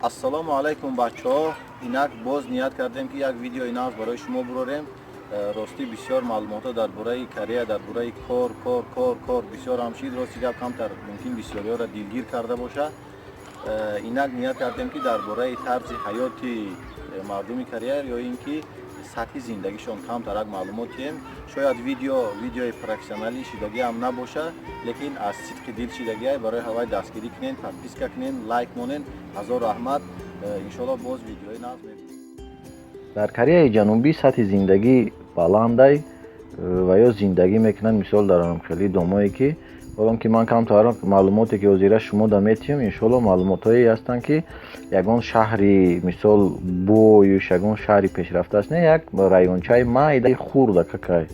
Ассалому алайкум, бачаҳо! Инак боз ният кардем, ки як видеои нав барои шумо бурорем. Ростӣ, бисёр маълумотҳо дар бораи Корея, дар бораи кор, кор, кор, кор бисёр ҳам шид. Рости гап, камтар мумкин бисёриёро дилгир карда бошад. Инак ният кардем, ки дар бораи тарзи ҳаёти мардуми Корея ё ин ки сатҳи зиндагишон камтарак маълумот диҳем. Шояд видео видеои профессионалӣ шидагиам набошад, лекин аз сидқи дил шидагиай. Барои ҳавай дастгирӣ кунен, подписка кунен, лайк монен. Ҳазор раҳмат. Иншоалло, боз видеои нав мебинем. Дар Кореяи Ҷанубӣ сатҳи зиндагӣ баландай ва ё зиндагӣ мекунанд, мисол, дар хеле домое ки ҳолон ки ман камтар маълумоте ки ҳозира шумо да метиҳам, иншоалло, маълумотҳое ҳастанд, ки ягон шаҳри, мисол, боюш, ягон шаҳри пешрафта аст, не, як райончаи майдаи хурда какай.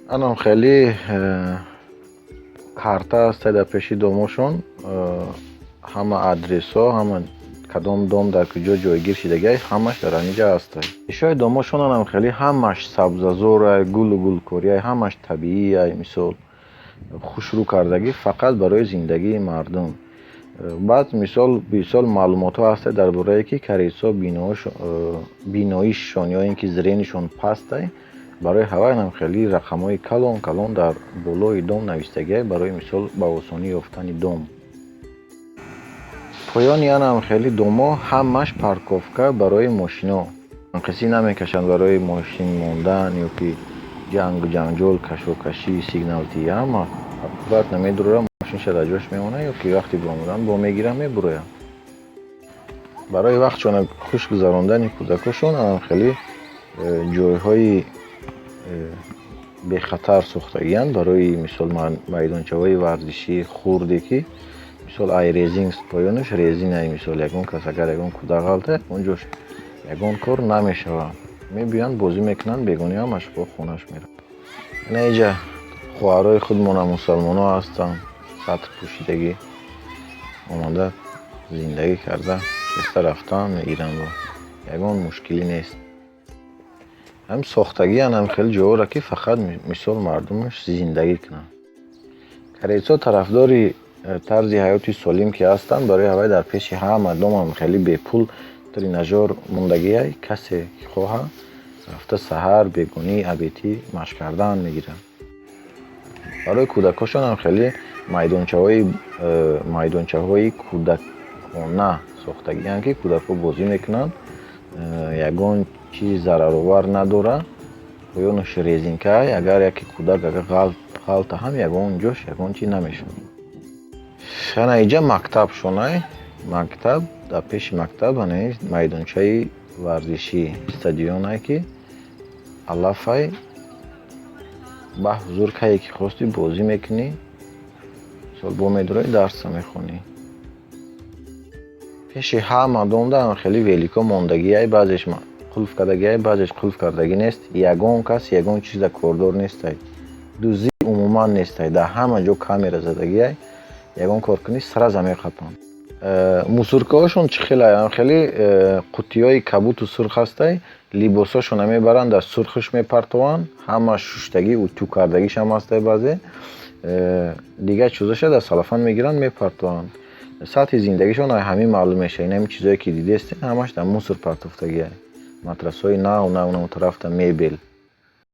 Анам хеле карта аст дар пеши домошон, ҳама адресҳо, ҳама кадом дом дар куҷо ҷойгир шидагиай, ҳамаш дар ҳамин ҷа ҳастай. Ишои домошон анам хеле ҳамаш сабзазорай, гулу гулкориай, ҳамаш табииай, мисол, хушрӯ кардагӣ фақат барои зиндагии мардум. Баъд, мисол, маълумотҳо ҳастай дар борае ки корейсҳо биноишшон ё ин ки зрениешон пастай. Барои ҳавай анам хеле рақамҳои калон калон дар болои дом навистагиай, барои мисол, ба осонӣ ёфтани дом. Поёни анам хеле домо ҳамаш парковка барои мошино. Қисӣ намекашанд барои мошин мондан ё ки ҷангу ҷанҷол, кашокашӣ, сигналтӣ. Ҳама аккуратно медурора, мошинша дар ҷош мемонад ё ки вақти биромадан бо мегиранд, мебуроянд. Барои вақтшона хуш гузарондани кӯдакошон анам хеле ҷойҳои бехатар сохтагианд, барои мисол, майдончаҳои варзишии хурде, ки, мисол, ай резин, поёнаш резинай. Мисол, ягон кас агар ягон кӯдак ғалта, он ҷош ягон кор намешавад. Мебиёянд, бозӣ мекунанд, бегони ҳамаш бо хонаш мераванд. Ина иҷа хоҳарои худмона, мусалмонҳо ҳастанд, сатр пӯшидагӣ омада, зиндагӣ карда, хеста рафтан мегиранд, ягон мушкилӣ нест. Ҳам сохтагиан ҳам хеле ҷоҳоро, ки фақат, мисол, мардумаш зиндагӣ кунанд. Корейцҳо тарафдори тарзи ҳаёти солим ки ҳастанд, барои ҳавай дар пеши ҳама домам хеле бепул тренажёр мондагиай. Касе ки хоҳад, рафта саҳар, бегонӣ, обедӣ машқ кардан мегирад. Барои кӯдакошон ҳам хеле майдончаҳои кӯдакона сохтагианд, ки кӯдакҳо бозӣ мекунанд, ягон чизи зараровар надорад. Поёнаш резинкаай, агар яке кӯдак агар ғалта ҳам, ягон ҷош ягон чиз намешавад. Ана иҷа мактабшонай. Мактаб, дар пеши мактаб ана майдончаи варзишӣ, стадионае, ки алафай ба ҳузур, кае ки хостӣ, бозӣ мекунӣ. Мисол, бо медурои, дарса мехонӣ. Пеши ҳама домда хеле великҳо мондагиай, баъзеш қулф кардагиай, баъзеш қулф кардагӣ нест. Ягон кас ягон чиза кордор нестай, дуздӣ умуман нестай. Дар ҳама ҷо камера задагиай, ягон кор кунӣ, сразу меқапанд. Мусоркаҳошон чӣ хелай? Хеле қуттиҳои кабуту сурх ҳастай. Либосҳошонро мебаранд, дар сурхаш мепартованд, ҳама шуштагӣ, утюг кардагишам ҳастай. Баъзе дигар чизоша дар салафан мегиранд, мепартованд. Сатҳи зиндагишон ҳамин маълум мешавад. Ин ҳамин чизое ки дидестен, ҳамаш дар мусор партофтагиай: матрасҳои нав нав, тарафта мебел.